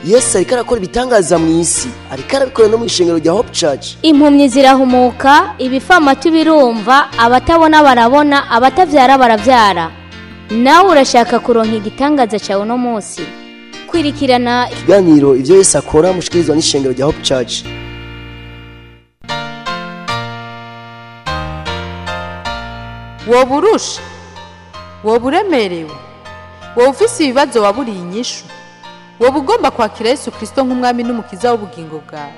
Yesu ariko arakora ibitangaza mu isi, ariko arabikora no mu ishengero rya Hope Church. Impumyi zirahumuka, ibifamatu birumva, abatabona barabona, abatavyara baravyara. Nawe urashaka kuronka igitangaza cyawe uno munsi? Kwirikirana ikiganiro ivyo Yesu akora mushikirizwa n'ishengero rya Hope Church. Woburusha, woba uremerewe, woba ufise ibibazo waburiye inyishu, woba ugomba kwakira Yesu Kristo nk'umwami n'umukiza w'ubugingo bwawe,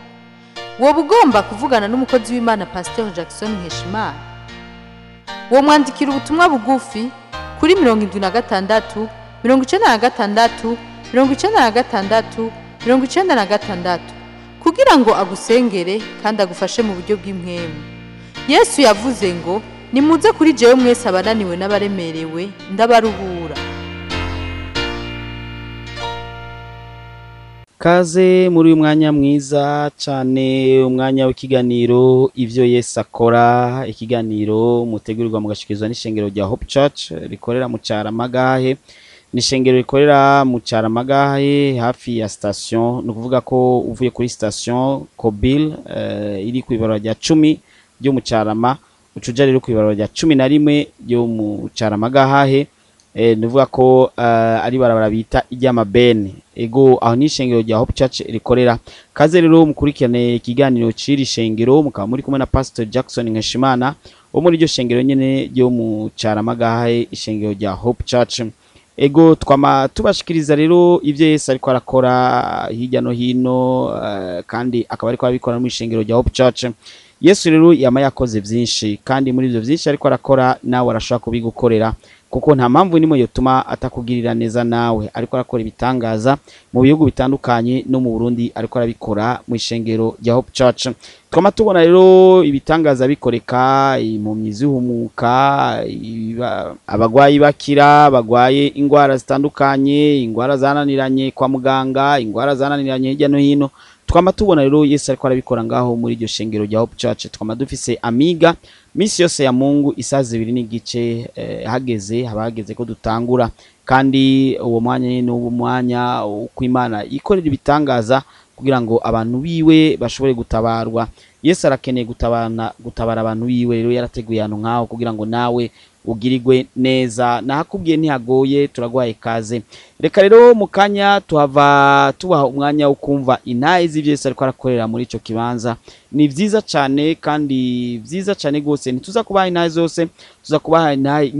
woba ugomba kuvugana n'umukozi w'Imana Pasteur Jackson Nkeshimana, womwandikira ubutumwa bugufi kuri 76 96 96 96 kugira ngo agusengere kandi agufashe mu buryo bw'impwemu. Yesu yavuze ngo nimuze kuri jewe mwese abananiwe n'abaremerewe, ndabaruhura. Kaze muri uyu mwanya mwiza cyane, umwanya w'ikiganiro ivyo Yesu akora, ikiganiro mutegurirwa mugashikirizwa n'ishengero rya Hope Church rikorera mu Caramagahe. N'ishengero rikorera mu Caramagahe hafi ya station, ni ukuvuga ko uvuye kuri station Kobil iri ku ibarabara rya 10 ryo mu Carama, ucuja rero ku ibarabara rya 11 ryo mu Caramagahe. Nuvuga ko ari barabara bita iry'amabene. Ego aho ni ishengero rya Hope Church rikorera. Kaze rero mukurikirane ikiganiro c'iri shengero, mukaba muri kumwe na Pastor Jackson Nkeshimana wo muri iryo shengero nyene ryo mu Caramagahe, ishengero rya Hope Church. Ego twama tubashikiriza rero ivyo Yesu ariko arakora hirya no hino, kandi akaba ariko abikora mu ishengero rya Hope Church. Yesu rero yama yakoze vyinshi, kandi muri ivyo vyinshi ariko arakora nawe arashaka kubigukorera, kuko nta mpamvu nimwe yotuma atakugirira neza nawe. Ariko arakora ibitangaza mu bihugu bitandukanye no mu Burundi, ariko arabikora mu ishengero rya Hope Church. Twama tubona rero ibitangaza bikoreka, impumyi zihumuka, abagwayi bakira, bagwaye ingwara zitandukanye, ingwara zananiranye kwa muganga, ingwara zananiranye hirya no hino. Twama tubona rero Yesu ariko arabikora ngaho muri iryo shengero rya Hope Church. Twama dufise amiga misi yose ya Mungu isaha 2:15, hageze habageze ko dutangura, kandi uwo mwanya ni uwo mwanya uko Imana ikorera ibitangaza kugira ngo abantu biwe bashobore gutabarwa. Yesu arakeneye gutabara abantu biwe, rero yarateguye ahantu nkaho kugira ngo nawe ugirirwe neza. Nahakubwiye ntihagoye, turagwaye kaze. Reka rero mu kanya tuhava tubaha umwanya wo kumva intahe z'ivyo Yesu ariko arakorera muri ico kibanza. Ni vyiza cane kandi vyiza cane gose. Ntituza kubaha intahe zose, tuza kubaha intahe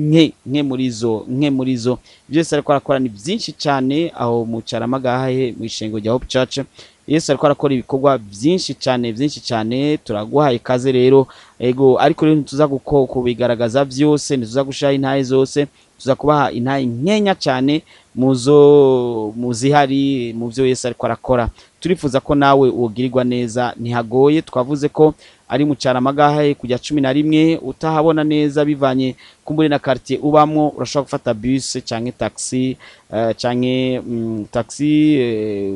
nke muri zo, nke muri zo. Ivyo Yesu ariko arakora ni vyinshi cane aho mu Caramagahe mu ishengo rya Hope Church. Yesu ariko arakora ibikorwa vyinshi cane, vyinshi cane. Turaguhaye kaze rero. Ego ariko rero ntituza kubigaragaza vyose, ntituza gushira intahe zose, tuza kubaha intahe nkenya cane muzo muzihari mu vyo Yesu ariko arakora. Turifuza ko nawe ugirirwa neza, ntihagoye. Twavuze ko ari mu Caramagahe kujya 11, utahabona neza bivanye kumbure na quartier ubamwo, urashobora gufata bus canke taxi, canke taxi,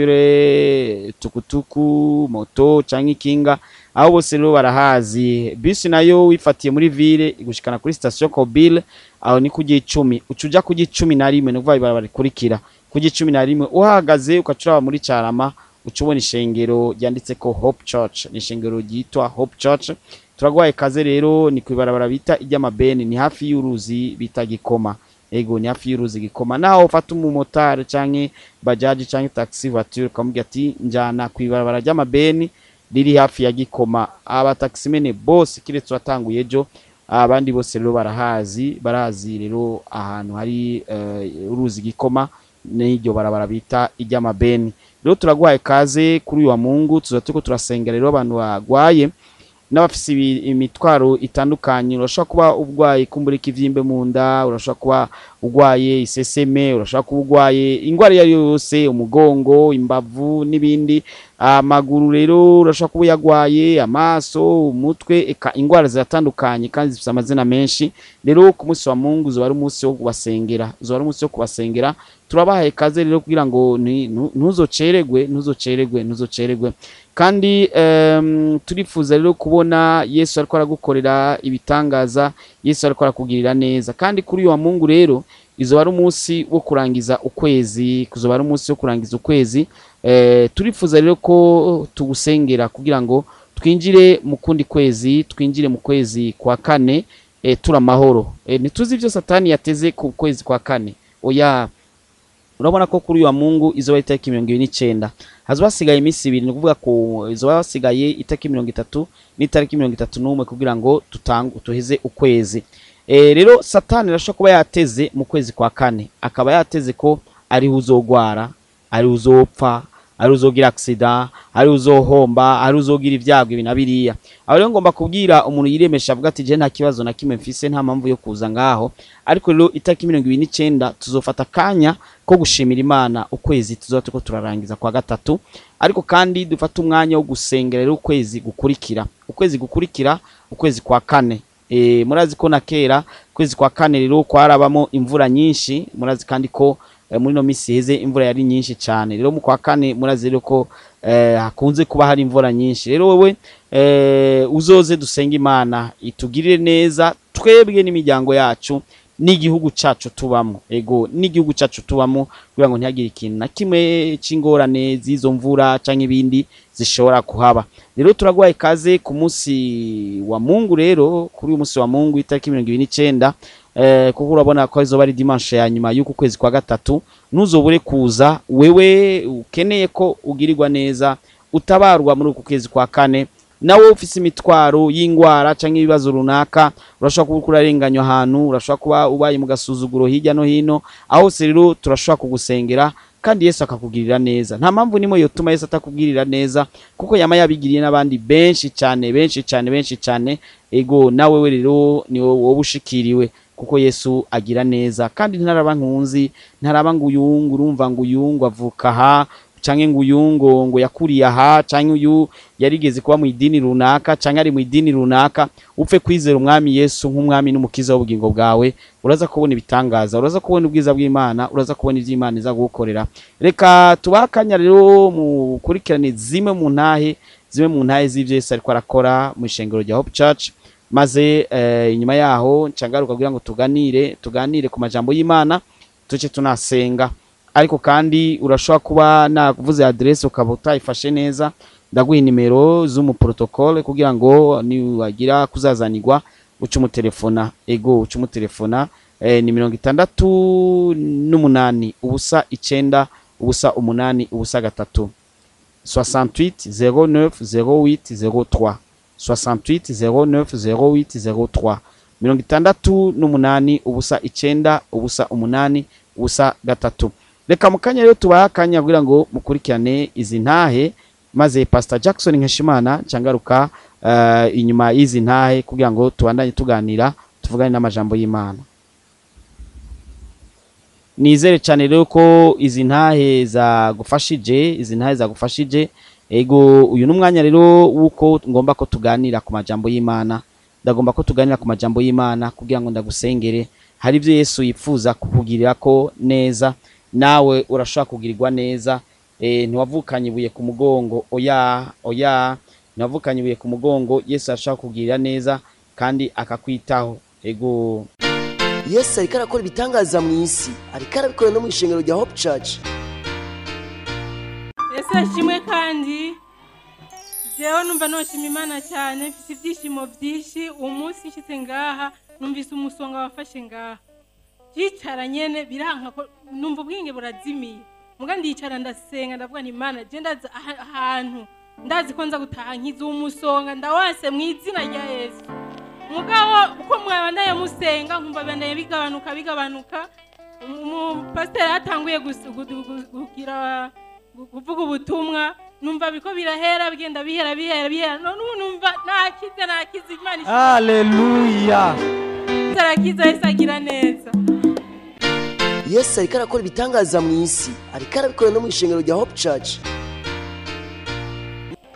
voiture, tukutuku, moto canke ikinga. Aho bose rero barahazi. Bus nayo wifatiye muri ville igushikana kuri station Kobil, aho ni kujya 10, ucuja kujya 11, no kuva ibarabara rikurikira kujya 11, uhagaze ukacuraba muri Carama ucubona ishengero ryanditse ko Hope Church. Ni ishengero ryitwa Hope Church. Turagwaye kaze rero, ni kwibarabara bita iry'amabeni, ni hafi y'uruzi bita Gikoma. Ego ni hafi y'uruzi Gikoma. Naho ufata umumotari canke bajaji canke taxi voiture ukamubwira ati njana kwibarabara ry'amabeni riri hafi ya Gikoma, aba taximene bose kiretse watanguye ejo, abandi bose rero barahazi, barazi rero ahantu hari uruzi Gikoma n'iryo barabara bita iry'amabeni. Rero turaguhaye kaze kuri uyu wa Mungu, tuza turiko turasengera rero abantu bagwaye n'abafise imitwaro itandukanye. Urashobora kuba urwaye kumbura ikivyimbe mu nda, urashobora kuba urwaye iseseme, urashobora kuba urwaye ingwara iyo ari yo yose, umugongo, imbavu n'ibindi, amaguru rero urashobora kuba uyagwaye, amaso, umutwe, eka ingwara ziratandukanye kandi zifise amazina menshi. Rero ku munsi wa Mungu uzoba ari umunsi wo kubasengera, uzoba ari umunsi wo kubasengera. Turabahaye kaze rero kugira ngo ntuzoceregwe, ntuzoceregwe, ntuzoceregwe. Kandi turifuza rero kubona Yesu ariko aragukorera ibitangaza, Yesu ariko arakugirira neza. Kandi kuri uyu wa Mungu rero Izoba ari umunsi wo kurangiza ukwezi, kuzoba ari umunsi wo kurangiza ukwezi. Turifuza rero ko tugusengera kugira ngo twinjire mu kundi kwezi, twinjire mu kwezi kwa kane turi amahoro. Ntituzi ibyo Satani yateze ku kwezi kwa kane, oya. Urabona ko kuri uyu wa Mungu izoba itariki 29, hazoba hasigaye iminsi ibiri, ni ukuvuga ko izoba hasigaye itariki 30 n'itariki 31 kugira ngo tuheze ukwezi. Rero Satani arashobora kuba yateze mu kwezi kwa kane, akaba yateze ko ariho uzogwara, ariho uzopfa, ariho uzogira accident, ariho uzohomba, ariho uzogira ibyago, ibi na biriya. Aho rero ngomba kubwira umuntu yiremesha avuga ati je nta kibazo na kimwe mfise, nta mpamvu yo kuza ngaho. Ariko rero itariki 29 tuzofata akanya ko gushimira Imana ukwezi tuzoba turiko turarangiza kwa gatatu, ariko kandi dufate umwanya wo gusengera rero ukwezi gukurikira, ukwezi gukurikira, ukwezi kwa kane. Murazi ko na kera ukwezi kwa kane rero kwarabamo imvura nyinshi, murazi kandi ko muri no misi iheze imvura yari nyinshi cyane. Rero mu kwa kane murazi rero ko hakunze kuba hari imvura nyinshi. Rero wewe uzoze dusenga Imana itugirire neza twebwe n'imiryango yacu n'igihugu cacu tubamo, ego n'igihugu cacu tubamo, kugira ngo ntihagire ikintu na kimwe c'ingorane z'izo mvura canke ibindi zishobora kuhaba. Rero turaguhaye ikaze ku munsi wa Mungu. Rero kuri uyu munsi wa Mungu itariki 29, kuko urabona ko izoba ari dimanche ya nyuma y'uku kwezi kwa gatatu, ntuzobure kuza wewe ukeneye ko ugirirwa neza, utabarwa muri uku kwezi kwa kane. Nawe ufise imitwaro y'ingwara canke ibibazo runaka, urashobora kuba uriko urarenganywa ahantu, urashobora kuba ubaye mu gasuzuguro hirya no hino, aho hose rero turashobora kugusengera kandi Yesu akakugirira neza. Nta mpamvu nimwe yotuma Yesu atakugirira neza, kuko yama yabigiriye n'abandi benshi cyane, benshi cyane, benshi cyane. Ego nawe we rero ni wowe ushikiriwe, kuko Yesu agira neza. Kandi ntaraba nkunzi, ntaraba ngo uyungu, urumva ngo uyungu avuka aha, canke ngo uyungu ngo yakuriye aha, canke uyu yarigeze kuba mu idini runaka, canke ari mu idini runaka. Upfe kwizera umwami Yesu nk'umwami n'umukiza w'ubugingo bwawe, uraza kubona ibitangaza, uraza kubona ubwiza bw'Imana, uraza kubona ivyo Imana iza gukorera. Reka tubakanya rero mukurikirane zimwe mu ntahe, zimwe mu ntahe z'ivyo Yesu ariko arakora mu ishengero rya Hope Church, maze inyuma yaho ncangaruka kugira ngo tuganire ku majambo y'Imana, tuce tunasenga. Ariko kandi urashobora kuba nakuvuze adresse ukaba utayifashe neza, ndaguha nimero z'umu protocole kugira ngo niwagira kuzazanirwa uce umutelefona. Ego uce umutelefona, ni 68 0 9 0 8 0 3, 68 09 08 03, 68 09 08 03, 68 0 9 0 8 0 3. Reka mukanya rero tubaha akanya kugira ngo mukurikirane izi ntahe, maze Pastor Jackson Nkeshimana ncangaruka inyuma y'izi ntahe kugira ngo tubandanye tuganira, tuvugane n'amajambo y'Imana. Nizere cyane rero ko izi ntahe zagufashije, izi ntahe zagufashije. Ego uyu n'umwanya rero wuko ngomba ko tuganira ku majambo y'Imana. Ndagomba ko tuganira ku majambo y'Imana kugira ngo ndagusengere. Hari ibyo Yesu yifuza kukugirira ko neza, nawe urashobora kugirirwa neza. Ntiwavukanye ibuye ku mugongo, oya oya, ntiwavukanye ibuye ku mugongo. Yesu arashobora kukugirira neza kandi akakwitaho. Ego Yesu ariko arakora ibitangaza mu isi, ariko arabikora no mu ishengero rya Hope Church. Yesu ashimwe. Kandi jewe numva noshima Imana cyane, mfise ibyishimo byinshi. Umunsi nshitse ngaha numvise umusonga wafashe ngaha, yicara nyene biranka ko numva ubwenge burazimiye. Muga ndicara ndasenga, ndavuga nti Imana, je ndazi ahantu ndazi ko nza gutaha nkiza umusonga, ndawanse mu izina rya Yesu. Mugabo uko mwabandaye musenga nkumva bandaye bigabanuka bigabanuka. Umupasiteri atanguye kugira kuvuga ubutumwa, numva biko birahera, bigenda bihera bihera bihera. None ubu numva nakize, nakize. Imana ishimwe. Haleluya. Arakiza, Yesu agira neza. Yesu ariko arakora ibitangaza mu isi, ariko arabikora no mu ishengero rya Hope Church.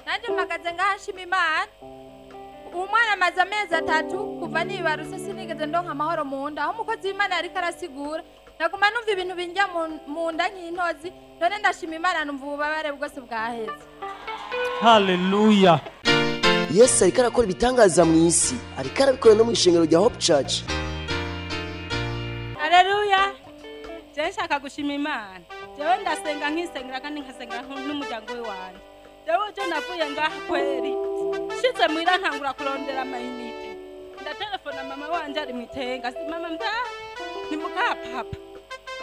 Nanjye mpagaze ngaha nshima Imana. Uwo mwana amaze amezi 3 kuva nibarutse, sinigeze ndonka amahoro mu nda. Aho umukozi w'Imana yariko arasigura, naguma numva ibintu binjya mu nda nk'intozi. None ndashima Imana, numva ububabare bwose bwaheze. Haleluya. Yesu ariko arakora ibitangaza mu isi, ariko arabikora no mu ishengero rya Hope Church. Haleluya. nshaka gushima Imana. Jewe ndasenga nkisengera kandi nkasenga n'umuryango wanje. Jewe jo navuye ngaha kweri. Shitse mwira ntangura kurondera amayinite. Ndatelefona mama wanje ari mwitenga, si mama mba ni muka papa.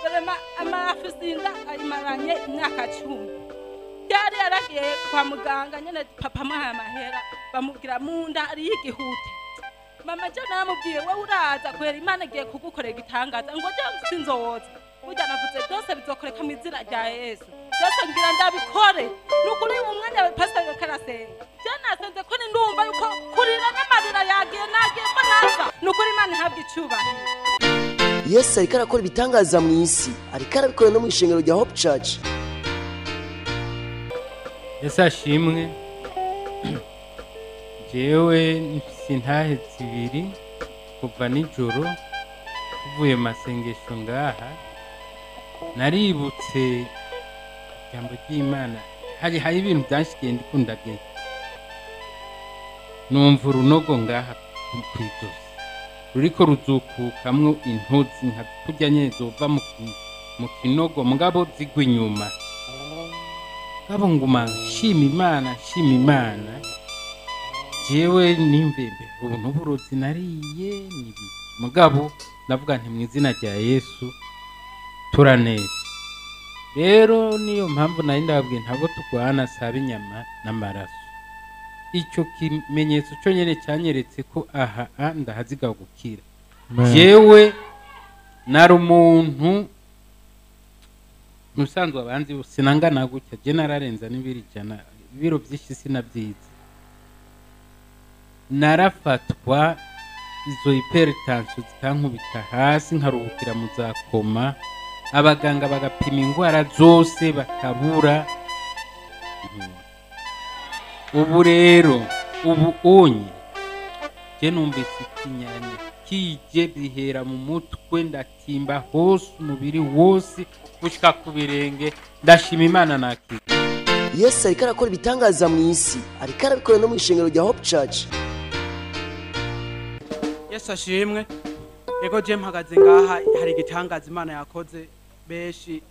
Barema amafusinda ayimaranye imyaka 10. Yari yaragiye kwa muganga nyene papa muhaye amahera bamubwira munda ari igihute. Mama je namubwiye we uraza kwera Imana igiye kugukorera igitangaza ngo je sinzoza. Burya navuze byose bizokoreka mu izina rya Yesu. Byose ngira ndabikore. Nukuri umwanya wa pastor karasenga. Je nasenze ko ni ndumva yuko kurira n'amarira yagiye nagiye mbanaza. Nukuri Imana ihabwa icubahiro. Yesu ariko arakora ibitangaza mu isi, ariko arabikora no mu ishengero rya Hope Church. Yesu ashimwe. Jewe mfise intahe zibiri kuva nijoro tuvuye masengesho ngaha naributse ijambo ry'Imana. Hari ibintu byanshikiye ndikundage numva urunogo ngaha kw'izosi ruriko ruzukukamwo intozi nka kurya nyene zova mu kinogo mugabo zigwa inyuma. Ngabo nguma nshima Imana jewe nimvembe ubu n'uburozi nariye nibi mugabo ndavuga nti mu izina rya Yesu turanesha. Rero niyo mpamvu nari ndababwiye ntabwo turwana saba inyama n'amaraso. Icyo kimenyetso cyo nyene cyanyeretse ko aha ndahaziga gukira. Jewe nari umuntu musanzwe abanzi sinangana gutya, je nararenza n'ibiro 100, ibiro byinshi sinabyize. Narafatwa izo hypertension zikankubita hasi nkaruhukira mu za koma, abaganga bagapima ingwara zose bakabura. Ubu rero ubu unye je numvise ikinyanya kije bihera mu mutwe ndatimba hose umubiri wose gushika ku birenge. Ndashima Imana nakira. Yesu ariko arakora ibitangaza mu isi, ariko arabikora no mu ishengero rya Hope Church. Yesu ashimwe. Ego je mpagaze ngaha hari igitangaza Imana yakoze beshi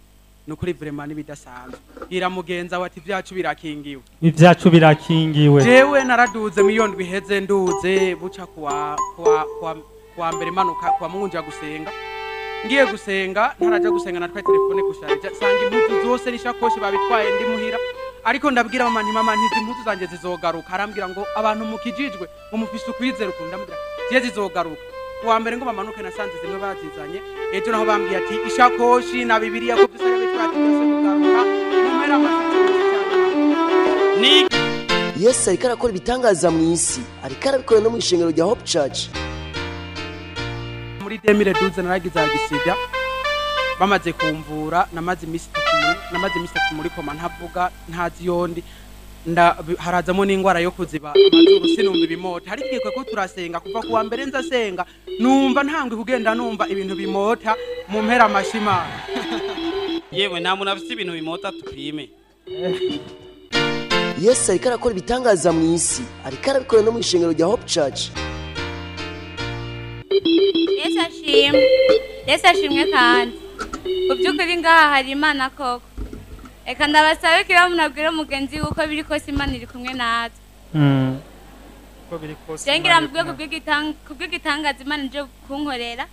nukuri vraiment nibidasanzwe. Gira mugenza wati ivyacu birakingiwe. Ivyacu birakingiwe. Jewe naraduze miliyoni biheze nduze buca kuwa mbere manuka kwa mungu gusenga. Ngiye gusenga ntaraja gusenga natwaye telefone kusharija sanga impuzu zose n'ishakoshi babitwaye ndi muhira. Ariko ndabwira mama nti mama ntizi impuzu zanje zizogaruka. Arambwira ngo abantu mukijijwe ngo mufise ukwizera ukunda, ndamubwira je zizogaruka. Kuwa mbere ngo bamanuke nasanze zimwe bazizanye. Ejo naho bambwiye ati ishakoshi na Bibiliya ko byose bitwaye byose kugaruka mumera amashyi cyane. Yesu ariko arakora ibitangaza mu isi, ariko arabikora no mu ishengero rya Hope Church. Muri 2012 naragize agisida bamaze kumvura namaze imisi 3 muri koma ntavuga ntazi yondi harazamo n'ingwara yo kuziba amazuru sinumva ibimota. Hari igihe ko turasenga kuva kuwa mbere nzasenga numva ntangwe kugenda numva ibintu bimota mu mpera amashima. Yewe nta muntu afite ibintu bimota tupime. Yesu ariko arakora ibitangaza mu isi, ariko arabikora no mu ishengero rya Hope Church. Yesu ashimwe. Yesu ashimwe kandi. Mu by'ukuri ngaha hari Imana koko. Eka ndabasabe kira munabwira mugenzi uko biri kose Imana iri kumwe natwe. Uko biri kose. Jengira mvuge kubw'igitangaza Imana nje kunkorera.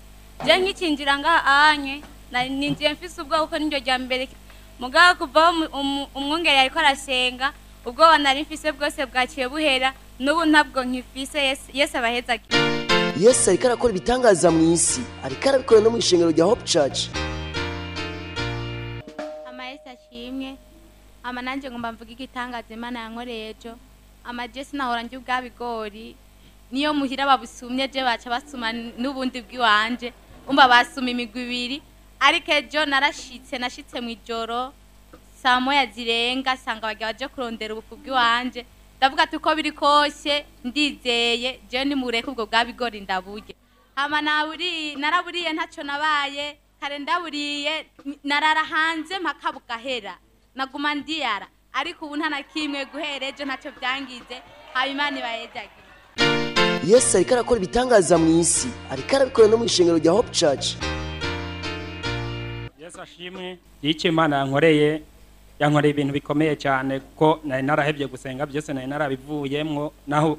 Je nkicinjira ngaha anye ninjiye mfise ubwoba kuko niryo rya mbere. Mugabo kuva umwungere ariko arasenga ubwoba nari mfise bwose bwaciye buhera n'ubu ntabwo nkifise. Yesu abaheza. Yesu ariko arakora ibitangaza mu isi, ariko arabikora no mu ishengero rya Hope Church. Ama Yesu ashimwe. Ama nanje ngomba mvuga igitangaza Imana yankoreye ejo. Ama je sinahora njye ubwabigori niyo muhira babusumye je baca basuma n'ubundi bw'iwanje umva basuma imigwi ibiri. Ariko ejo narashitse nashitse mu ijoro saa moya zirenga sanga bagiye baje kurondera ubufu bw'iwanje. Ndavuga ati uko biri kose ndizeye je nimureke ubwo bwabigori ndaburye. Hama naraburiye ntaco nabaye kare ndaburiye narara hanze mpaka bugahera naguma ndiyara. Ariko ubu nta na kimwe guhera ejo ntaco byangize. Haba Imana ibahezagiye. Yesu ariko arakora ibitangaza mu isi, ariko arabikora no mu ishengero rya Hope Church. Yesu ashimwe. Icyo Imana yankoreye, yankoreye ibintu bikomeye cyane, kuko nari narahebye gusenga byose, nari narabivuyemwo. Naho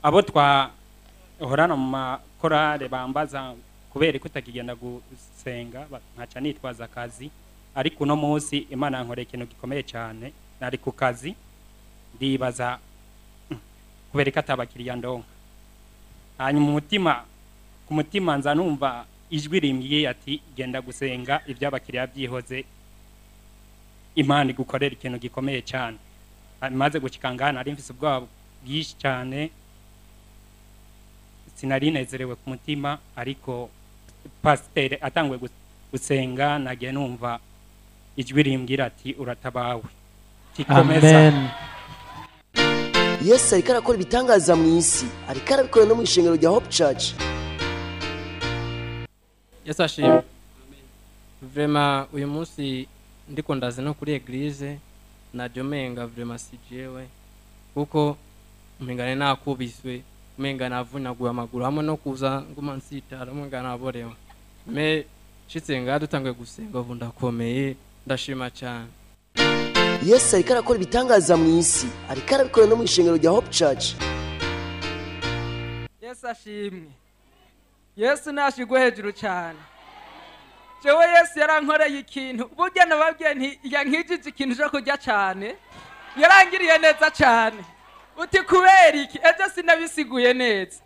abo twahorana mu makorale bambaza kubera ko utakigenda gusenga, nkaca nitwaza akazi. Ariko uno munsi Imana yankoreye ikintu gikomeye cyane. Nari ku kazi ndibaza kubera ko atabakiriya ndonka, hanyuma umutima ku mutima nza numva ijwi rimbwiye ati genda gusenga, iby'abakiriya byihoze, Imana igukorera ikintu gikomeye cyane. Maze gushika ngaha nari mfise ubwoba bwinshi cyane, sinari nezerewe ku mutima, ariko pasiteri atanguye gusenga nagiye numva ijwi rimbwira ati uratabawe, kikomeza. Amen. Yesu ariko arakora ibitangaza mu isi, ariko arabikora no mu ishengero rya Hope Church. Yesu ashimwe. Vraiment uyu munsi ndiko ndaza no kuri église naryo menga vraiment si jewe, kuko umenga nakubiswe, umenga navunaguye amaguru, hamwe no kuza nguma nsitara, umenga naborewe. Mais nshitse ngaha dutanguye gusenga, ubu ndakomeye, ndashima cyane. Yesu ariko arakora ibitangaza mu isi, ariko arabikora no mu ishengero rya Hope Church. Yesu ashimwe. Yesu nashigwe hejuru cyane. Jewe Yesu yarankoreye ikintu, burya nababwiye nti yankijije ikintu cyo kurya cyane, yarangiriye neza cyane. Uti kubera iki? Ejo sinabisiguye neza.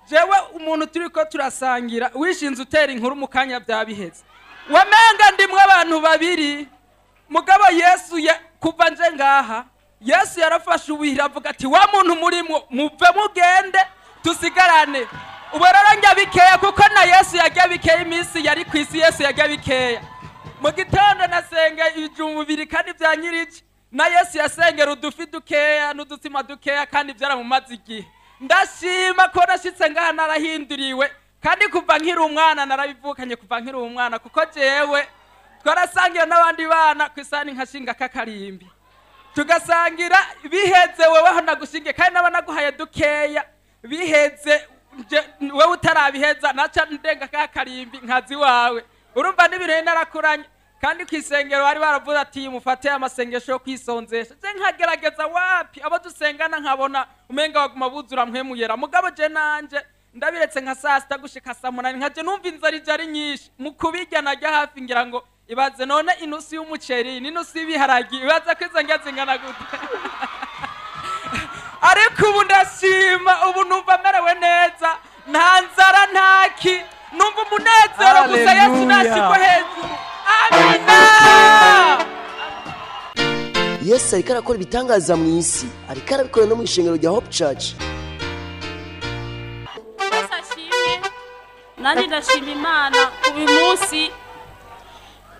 Jewe umuntu turiko turasangira wishinze utera inkuru mu kanya byabiheze, wamenga ndimwe abantu babiri. Mugabo Yesu kuva nje ngaha, Yesu yarafashe ubuhira avuga ati wa muntu murimwo muve mugende tusigarane. Ubu rero njya bikeya, kuko na Yesu yajya bikeya, iminsi yari ku isi Yesu yajya bikeya. Mu gitondo nasenga ibijumbu bibiri kandi bya nyiriki, na Yesu yasengera udufi dukeya n'udutsima dukeya kandi byaramumaze igihe. Ndashima ko nashitse ngaha narahinduriwe, kandi kuva nkiri umwana narabivukanye, kuva nkiri umwana, kuko jewe twarasangira n'abandi bana ku isahani nkashinga kakarimbi, tugasangira biheze, weweho nagushinge kandi naba naguhaye dukeya, biheze wewe utarabiheza naca ndenga kakarimbi nkazi wawe. Urumva n'ibintu narakuranye. Kandi ku isengero bari baravuze ati mufate amasengesho yo kwisonzesha, je nkagerageza wapi, abo dusengana nkabona umenga baguma buzura mpwemuyera. Mugabo je nanje ndabiretse nka saa sita gushika saa munani, nkaje numva inzara ije ari nyinshi, mu kubirya najya hafi ngira ngo ibaze none inusu y'umuceri n'inusu y'ibiharagi, ibaze ko izo ndya zingana gute. Ariko ubu ndashima, ubu numva merewe neza, nta nzara ntaki, numva umunezero gusa. Yesu nashigwe hejuru. Amina. Yesu ariko arakora ibitangaza mu isi, ariko arabikora no mu ishengero rya Hope Church. Yesu ashimwe. Nanjye ndashima Imana uyu munsi.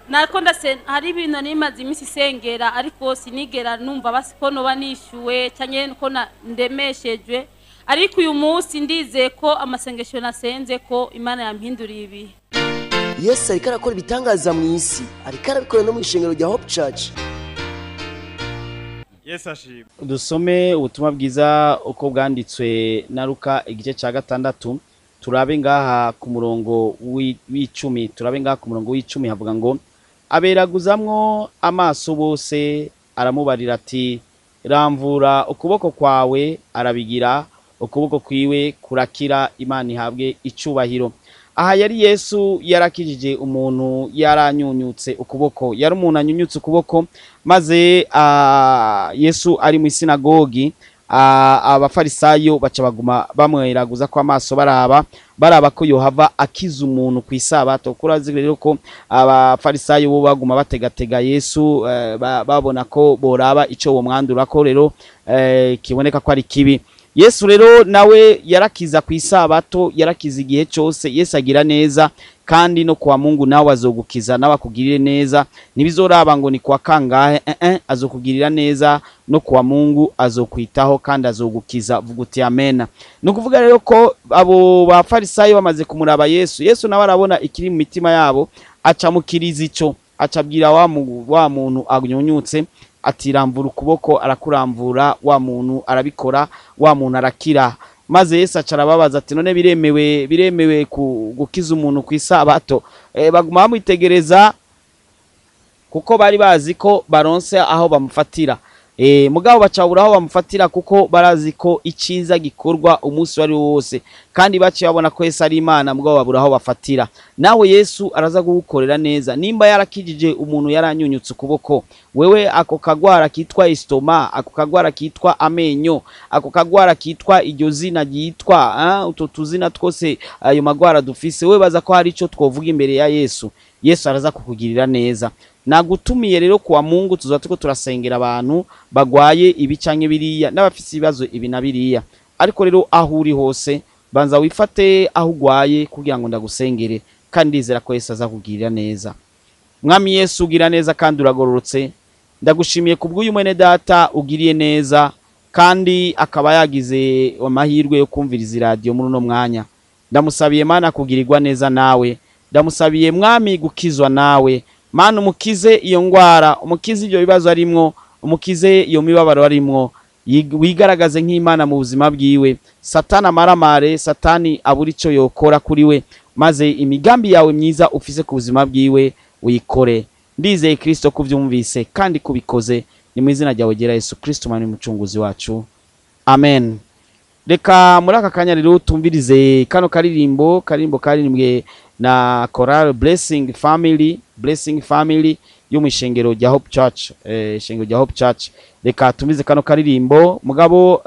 Nariko ndase hari ibintu nimaze iminsi isengera, ariko sinigera numva basi ko noba nishyuwe cyangwa ko ndemeshejwe, ariko uyu munsi ndizeye ko amasengesho nasenze ko Imana yampinduriye ibihe. Yesu ariko arakora ibitangaza mu isi, ariko arabikora no mu ishengero rya Hope Church. Yesu ashimwe. Dusome ubutumwa bwiza uko bwanditswe na Luka igice cya 6, turabe ngaha ku murongo w'icumi. Turabe ngaha ku murongo w'icumi, havuga ngo aberaguzamwo amaso bose, aramubarira ati ramvura ukuboko kwawe, arabigira, ukuboko kwiwe kurakira, Imana ihabwe icubahiro. Aha yari Yesu yarakijije umuntu yaranyunyutse ukuboko, yari umuntu anyunyutse ukuboko, maze Yesu ari mu sinagogi, abafarisayo baca baguma bamweraguza ko amaso, baraba ko yohava akiza umuntu ku isabato. Kurazi rero ko abafarisayo bo baguma bategatega Yesu, babona ko boraba ico uwo mwandura ko rero kiboneka ko ari kibi. Yesu rero nawe yarakiza ku isabato, yarakiza igihe cyose. Yesu agira neza, kandi no kwa Mungu nawe azogukiza, nawe akugirire neza. Ntibizoraba ngo ni kwa kangahe, azokugirira neza, no kwa Mungu azokwitaho kandi azogukiza. Vuga uti amen. Ni ukuvuga rero ko abo bafarisayo bamaze kumuraba Yesu, Yesu nawe arabona ikiri mu mitima yabo, acamukiriza ico, acabwira wa muntu anyunyutse ati ramvura ukuboko, arakuramvura, wa muntu arabikora, wa muntu arakira. Maze Yesu aca arababaza ati none biremewe gukiza umuntu ku isabato? Baguma bamwitegereza, Kuko bari bazi ko baronse aho bamufatira. Mugabo bacabura aho bamufatira kuko barazi ko iciza gikorwa umunsi wari wose, kandi baciye babona ko Yesu ari Imana, mugabo babura aho bafatira. Nawe Yesu araza kugukorera neza. Nimba yarakijije umuntu yaranyunyutse ukuboko, wewe ako kagwara kitwa istoma, ako kagwara kitwa amenyo, ako kagwara kitwa iryo zina ryitwa utwo tuzina twose, ayo magwara dufise, wewe baza ko hari ico twovuga imbere ya Yesu. Yesu araza kukugirira neza. Nagutumiye rero kuwa Mungu tuzoba turiko turasengera abantu bagwaye ibi canke biriya n'abafise ibibazo ibi na biriya. Ariko rero aho uri hose banza wifate aho ugwaye kugira ngo ndagusengere, kandi ndizera ko Yesu azakugirira neza. Mwami Yesu ugira neza kandi uragororotse. Ndagushimiye kubw'uyu mwene data ugiriye neza kandi akaba yagize amahirwe yo kumviriza radio muri uno mwanya. Ndamusabiye Mana kugirirwa neza nawe, ndamusabiye Mwami gukizwa nawe. Mana umukize iyo ngwara, umukize ibyo bibazo arimwo, umukize iyo mibabaro arimwo, wigaragaze nk'Imana mu buzima bwiwe. Satani amaramare, Satani abura ico yokora kuri we, maze imigambi yawe myiza ufise ku buzima bwiwe uyikore. Ndizeye Kristo kuvyumvise kandi kubikoze, ni mu izina ryawe ryera Yesu Kristo Mwami mucunguzi wacu, amen. Reka muri aka kanya rero tumvirize kano karirimbo, karirimbo karirimbwe na Choral Blessing Family, Blessing Family yo mu ishengero rya Hope Church, ishengero rya Hope Church. Reka tumize kano karirimbo. Mugabo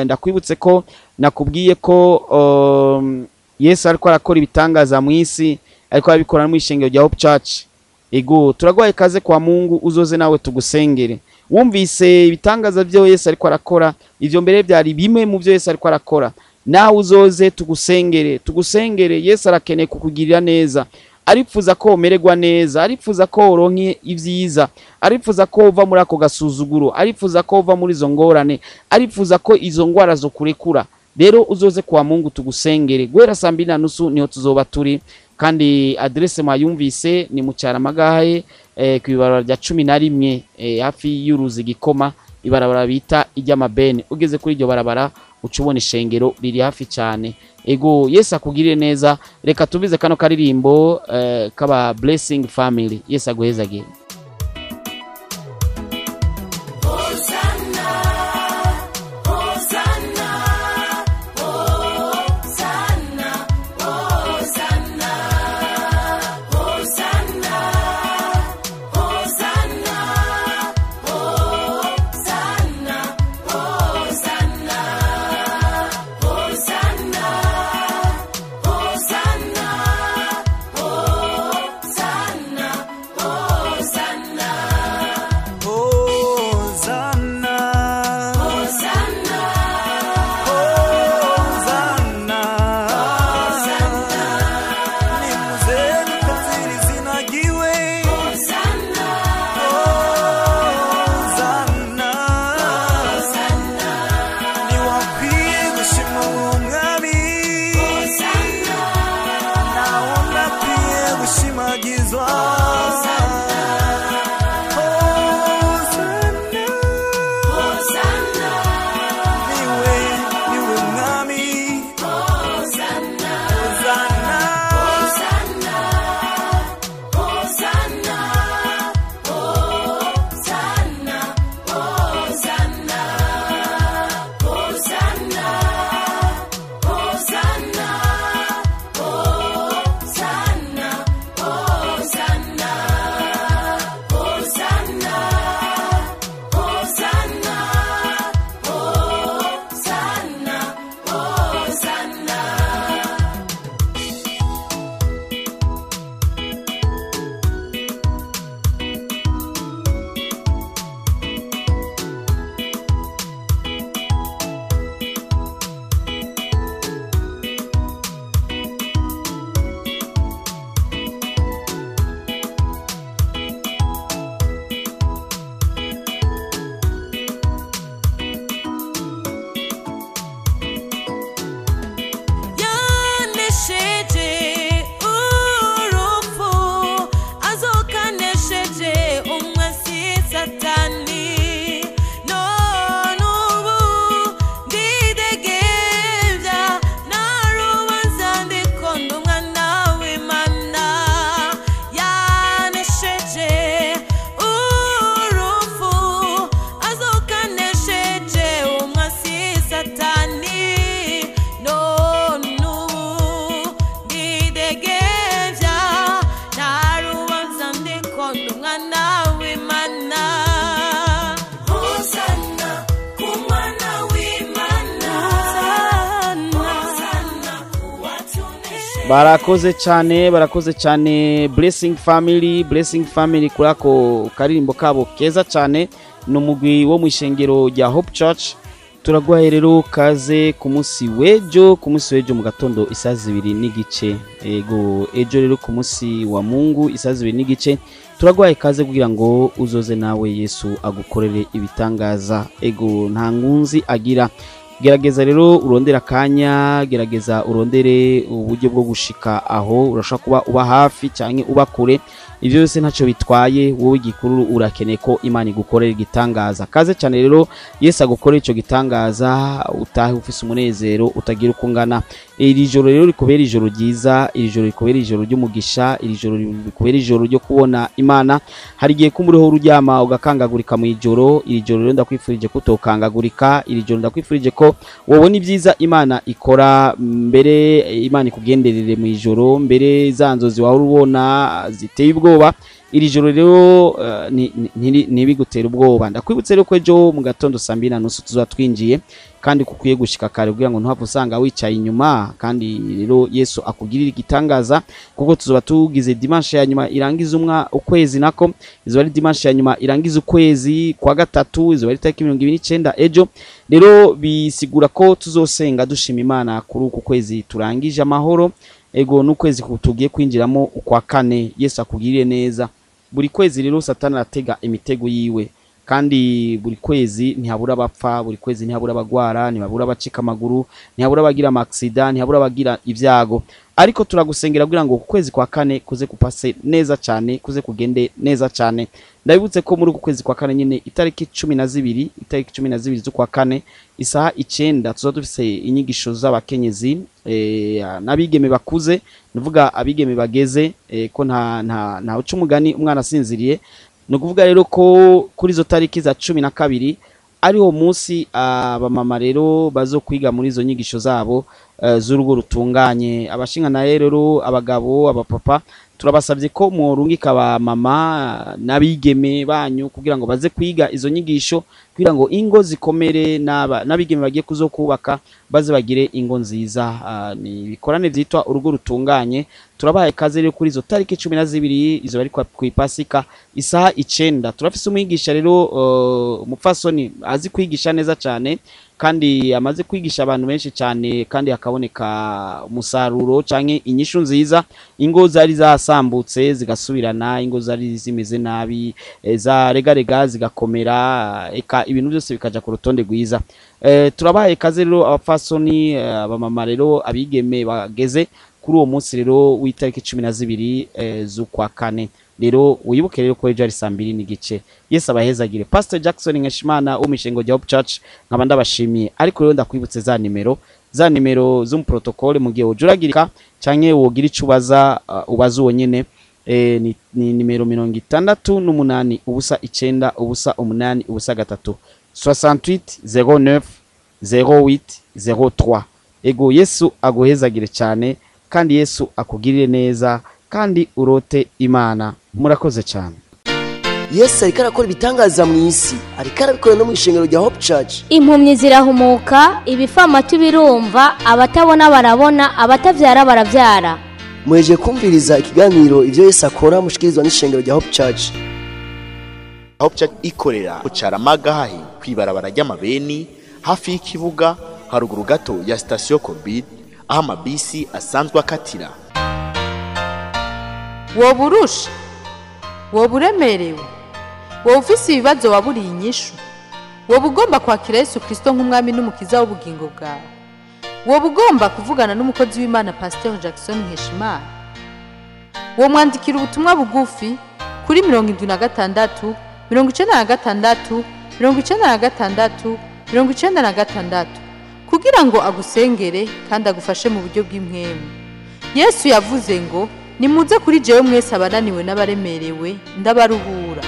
ndakwibutse ko nakubwiye ko Yesu ariko arakora ibitangaza mu isi, ariko arabikora mu ishengero rya Hope Church. Ego turagwaye kaze kwa Mungu, uzoze nawe tugusengere. Wumvise ibitangaza byo Yesu ariko arakora, ivyo mbere byari bimwe mu byo Yesu ariko arakora. Nawe uzoze tugusengere, tugusengere. Yesu arakeneye kukugirira neza, aripfuza ko umererwa neza, aripfuza ko uronke ivyiza, aripfuza ko uva muri ako gasuzuguro, aripfuza ko uva muri izo ngorane, aripfuza ko izo ngwara zo kurekura. Rero uzoze kwa Mungu tugusengere. Guhera saa 2:30 niho tuzoba turi, kandi adresse mwayumvise ni mu Cyaramagahe, ku ibarabara rya 11, hafi y'uruzi Gikoma, ibarabara bita iry'Amabene. Ugeze kuri iryo barabara uca ubona ishengero riri hafi cyane. Ego Yesu akugirire neza. Reka tubize kano karirimbo kaba Blessing Family. Yesu aguhezagire. Hosanna, Hosanna, Hosanna. Barakoze cyane, barakoze cyane. Blessing Family, Blessing Family, kuri ako karirimbo kabo keza cyane. Ni umugwi wo mu ishengero rya Hope Church. Turaguhaye rero kaze ku munsi w'ejo, ku munsi w'ejo mu gatondo isaha 2:15. Ego, ejo rero ku munsi wa Mungu isaha 2:15 turaguhaye kaze kugira ngo uzoze nawe Yesu agukorere ibitangaza. Ego, nta nkunzi agira. Gerageza rero urondere akanya, gerageza urondere uburyo bwo gushika aho. Urashobora kuba uba hafi cyangwa uba kure, ibyo byose ntacyo bitwaye. Wowe igikuru urakeneye ko Imana igukorera igitangaza. Kaze cyane rero Yesu agukorera icyo gitangaza, utahe ufise umunezero utagira uko ungana. Iri joro rero rikubera ijoro ryiza, iri joro rikubera ijoro ry'umugisha, iri joro rikubera ijoro ryo kubona Imana. Hari igihe kumuriho uryama ugakangagurika mu ijoro. Iri joro rero ndakwifurije ko utokangagurika. Iri joro ndakwifurije ko wobona ibyiza Imana ikora, mbere Imana ikugenderere mu ijoro, mbere za nzozi wahora ubona ziteye ubwoba. Iri joro rero ntibigutere ubwoba. Ndakwibutse rero ko ejo mu gatondo saa 2:30 tuzoba twinjiye, kandi kukwiye gushika kare kugira ngo ntuhave usanga wicaye inyuma. Kandi rero Yesu akugirira igitangaza, kuko tuzoba tugize dimanche ya nyuma irangiza ukwezi, nako izoba ari dimanche ya nyuma irangiza ukwezi kwa gatatu, izoba ari tariki 29 ejo. Rero bisigura ko tuzosenga dushima Imana kuri uku kwezi turangije amahoro. Ego, n'ukwezi tugiye kwinjiramo ukwa kane. Yesu akugirire neza. Buri kwezi rero Satani aratega imitego yiwe, kandi buri kwezi ntihabura abapfa, buri kwezi ntihabura abagwara, ntihabura abacika amaguru, ntihabura abagira amaksida, ntihabura abagira ibyago. Ariko turagusengera kugira ngo ukwezi kwa kane kuze kupase neza cyane, kuze kugende neza cyane. Ndabibutse ko muri uku kwezi kwa kane nyine itariki 12, itariki 12 z'ukwa kane isaha 9 tuzoba dufise inyigisho z'abakenyezi n'abigeme bakuze, nuvuga abigeme bageze, ko nta uca umugani umwana asinziriye. Ni ukuvuga rero ko kuri izo tariki za 12 ariho munsi abamama rero bazokwiga muri izo nyigisho zabo z'urugo rutunganye. Abashinga naye rero, abagabo, abapapa, turabasabye ko mworungika abamama n'abigeme banyu kugira ngo baze kwiga izo nyigisho, kugira ngo ingo zikomere, n'abigeme bagiye kuzokubaka baze bagire ingo nziza. Ni ibikorane byitwa urugo rutunganye. Turabahaye kaze rero kuri izo tariki 12, izo bari ku Ipasika isaha 9. Turafise umwigisha rero umupfasoni azi kwigisha neza cyane, kandi amaze kwigisha abantu benshi cyane, kandi hakaboneka umusaruro canke inyishu nziza. Ingo zari zasambutse zigasubirana, ingo zari zimeze nabi zaregarega zigakomera, eka ibintu byose bikaja ku rutonde rwiza. Turabahaye kaze rero abapfasoni, abamama rero, abigeme bageze kuri uwo munsi rero w'itariki 12 z'ukwa kane. Rero wibuke rero ko ejo ari saa 2:15. Yesu abahezagire. Pastor Jackson Nkeshimana wo mu ishengo rya Hope Church, nkaba ndabashimiye. Ariko rero ndakwibutse za nimero z'umuprotocole mu gihe wojuragirika canke wogira ico ubaza, ubaza uwo nyene. Ni nimero 68 0 9 0 8 0 3, 68 09 08 03. Ego, Yesu aguhezagire cyane, kandi Yesu akugirire neza, kandi urote Imana. Murakoze cyane. Yesu ariko arakora ibitangaza mu isi, ariko arabikora no mu ishengero rya Hope Church. Impumyi zirahumuka, ibifamatu birumva, abatabona barabona, abatavyara baravyara. Mweje kumviriza ikiganiro ivyo Yesu akora mushikirizwa n'ishengero rya Hope Church. Hope Church ikorera ku Caramagahe kwibarabara ry'amabeni hafi y'ikibuga haruguru gato ya station Covid, aho amabisi asanzwe akatira. Woba urusha, woba uremerewe, woba ufise ibibazo waburiye inyishu, woba ugomba kwakira Yesu Kristo nk'umwami n'umukiza w'ubugingo bwawe, woba ugomba kuvugana n'umukozi w'Imana Pastor Jackson Nkeshimana, womwandikira ubutumwa bugufi kuri 76 96 96 96 kugira ngo agusengere kandi agufashe mu buryo bw'impwemu. Yesu yavuze ngo nimuze kuri jewe mwese abananiwe n'abaremerewe, ndabaruhura.